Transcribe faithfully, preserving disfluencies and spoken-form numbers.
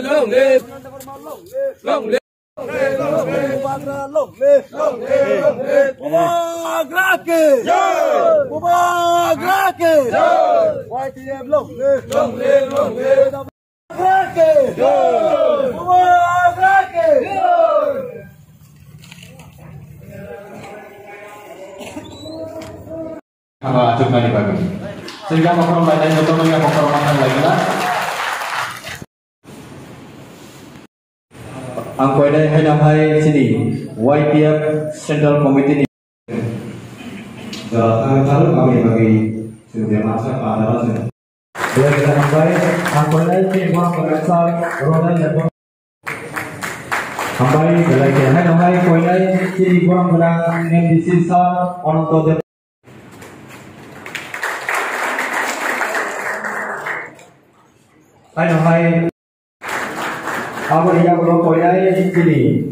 Long live! Long live! Bubagra ke! Bubagra ke! Y T F long live! Long live, long live! Bubagra ke! Bubagra ke! Aba achuknani bagwi. Singga mokhrom lainai jotono ya mokhrom mathang laigila. Ang koinai haino hai chini Y P F Central Committee ni. Jora thang thang aboni bagwi chwng je masa padara chwng. Belai belai hambai, ang koinai chini borok koinai sir Ronald Lepon. Hambai, belai khe haino hai koinai chini borok gwnang M D C sir Ananto Deb. Haino hai aboni yagulo koinai chini